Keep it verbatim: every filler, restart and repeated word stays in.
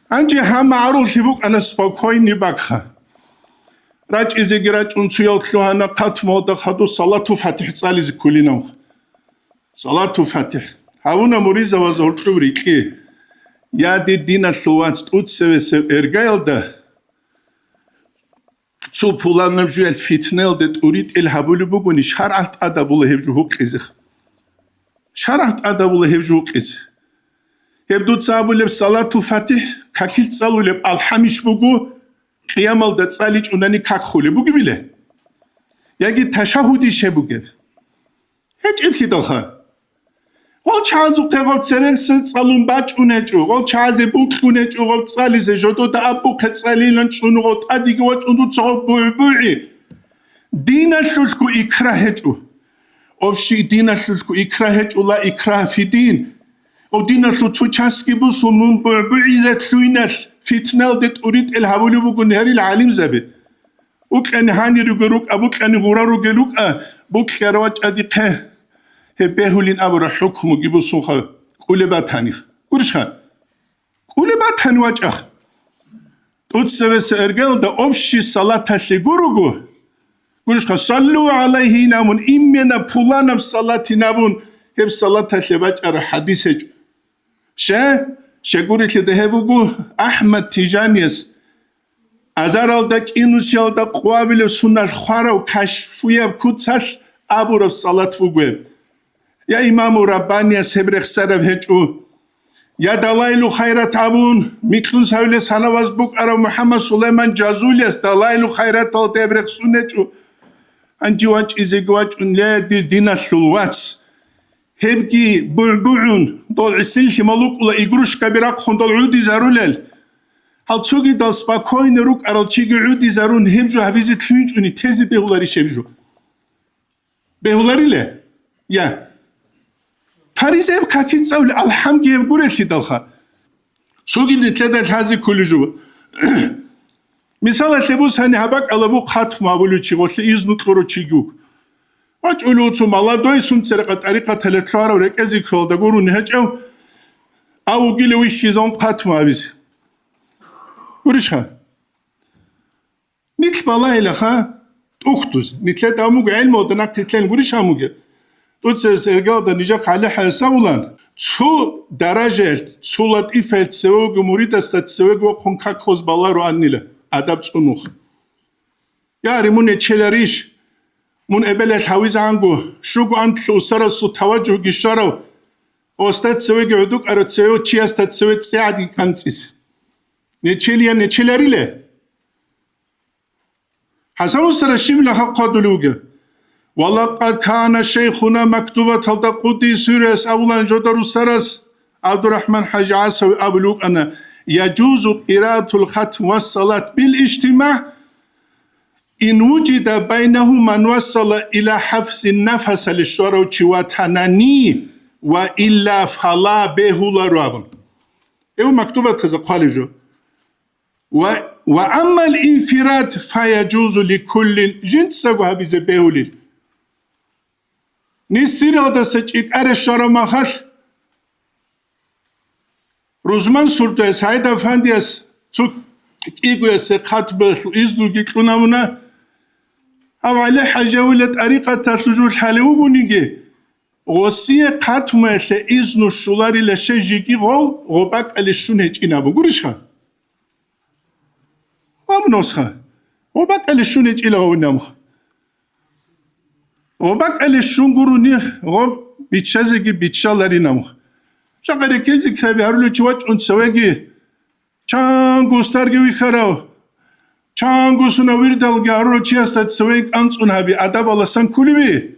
Гьанже гьаб магӀаруллъи букӀана спокойный бакӀха. РачӀизеги рачӀун цояв лъугьана хъатмалда хадуб Салатул ФатихӀ цӀализе кколин абун. Салатул ФатихӀ. Гьавуна муридзабазда гьоркьоб рикьи. Я, дир диналъул вац, тӀоцевесев эргаялда цо пуланаб жоялъ фитнаялде тӀуритӀел гьабулеб бугони, шаргӀалъ тӀадабула гьеб жо гьукъизе. ШаргӀалъ тӀадабула гьеб жо гьукъизе. Гьеб дуца абулеб Салатул ФатихӀ, какил цӀалулеб АлхӀамищ буго, къиямалда цӀаличӀунани как холеб бугебила? Яги ташагьудищ гьеб бугеб? ГьечӀеблъидалха. Гъол чагӀазухъе гъаб цересел цӀалун бачӀун гьечӀо, гъол чагӀазе букьун гьечӀо гъаб цӀализе, жодода абухъе цӀалилан чӀун гъаб тӀадеги вачӀун дуца гъаб бугӀбугӀи. Диналъулъго икрагь гьечӀо. Общий диналъулъго икрагь гьечӀо, ла икрагьа фиддин. Гъаб диналъул цо часги бусун мун бугӀбугӀизе лъугьиналъ фитналде тӀуритӀел гьабулеб бугони гьарил гӀалимзаби. Укьани гьанируге рукӀа, букьани гъура ругел рукӀа, букьарав вачӀа дихъе. Гьеб бегьулин абураб хӀукмуги бусунха, кӀулеб батаниха. Гурищха? КӀулеб батани вачӀах. ТӀуцевеса эргалда общий салаталъе гурого. Гурищха, саллу гӀалайгьи инабун, имена пуланаб салатин абун, гьеб салаталъе бачӀараб хӀадис гьечӀо. Ще, щегурелъида гьеб буго АхӀмад Тижанияс азаралда кӀинусиялда къвабилеб сунал хварав кашфуяб куцалъ абураб салат буго гьеб. Я имаму Раббанияс гьеб рехсараб гьечӀо, я Далаилу Хайрат абун, микьун савилес гьанаваз букӀарав МухӀаммад Сулайман Жазулияс Далаилу Хайраталда гьеб рехсун гьечӀо. Гьанже вачӀизеги вачӀун, ле, дир диналъул вац! Гьебги бугӀбугӀун, дол гӀисинлъи малукӀула игрушкаби рахъун дол гӀудизарулел. Гьал цогидал спокойно рукӀарал чиги гӀудизарун гьеб жо гьабизе лъугьинчӀони тезе бегьуларищ гьеб жо? Бегьуларила? Я. Паризаяб какил цӀалули, алхӀамги гьеб гурелъидалха. Цоги нилъеда лъазе кколеб жо. Мисалалъе бусани, гьаб бакӀалабу хъатм абулев чи, гъолъе изну кьурав чиги вуго. ВачӀулев цо молодой, сунцарекъа тӀарикъаталъе лъугьарав, рекӀезе кколда гурони гьечӀев, ав вугилев вихьизавун хъатм абизе. Гурищха? Нилъ балагьилаха тӀухьдуз. Нилъеда амуго гӀелмуялда нахъ тилъен гурищ амуге? ТӀуцерес эргалда нижахъ гӀалихӀаяс абулан, цо даражаялъ, цо латӀифаялъ цеве вуго муридасда цевеги вахъун каклъуз баларо аннила, адаб цӀунухъ. Я, ри, мун нечеларищ? Мун эбелалъ гьавизегӀанго, щуго анлъго устарасул таважжугьги щварав, остад цевеги гӀодукӀарав цеве чиясда цеве цӀегӀадги кӀанцӀизе. Нечелия нечеларила? ХӀасан устара щибла хӀакъ хъвадулев вугев? Ва лакъад кана шайхуна мактубаталда къуддиса сирругьу абулан жодар устарас ГӀабдурахӀман ХӀажи ГӀасави абулев вукӀана: «Яжузу къираатул хатм ва салат бил ижтимагӀ, ин вужида байнагьу ман васала ила хӀафзин нафасали», щварав чи ватанани ва илла фала, бегьуларо абун. Эв мактубатазда хъвалеб жо. Ва, ва аммал инфирад фаяжузу ликуллин, жинцаго гьабизе бегьулин. Нисиралдаса чӀикӀаре щвараб махалъ, Рузман сурдояс, ГӀайда афандияс цо кӀигоясе хъатбелъул изнуги кьун абуна. Гьав ГӀали ХӀажавила тӀарикъаталъул жо лъалев вугониги, гъосие хъатмаялъе изну щоларила щай жеги гъов гъобакӀале щун гьечӀин абун гурищха? Гъоб нусха. ГъобакӀале щун гьечӀила гъов намха. ГъобакӀале щун гурони гъоб биччазеги биччаларин намха. Жакъа рекел зикраби гьарулев чи вачӀун цевеги чанго устарги вихьарав, чанго сунав вирдалги гьарурав чиясда цеве кӀанцӀун гьаби адабаласан кколеби?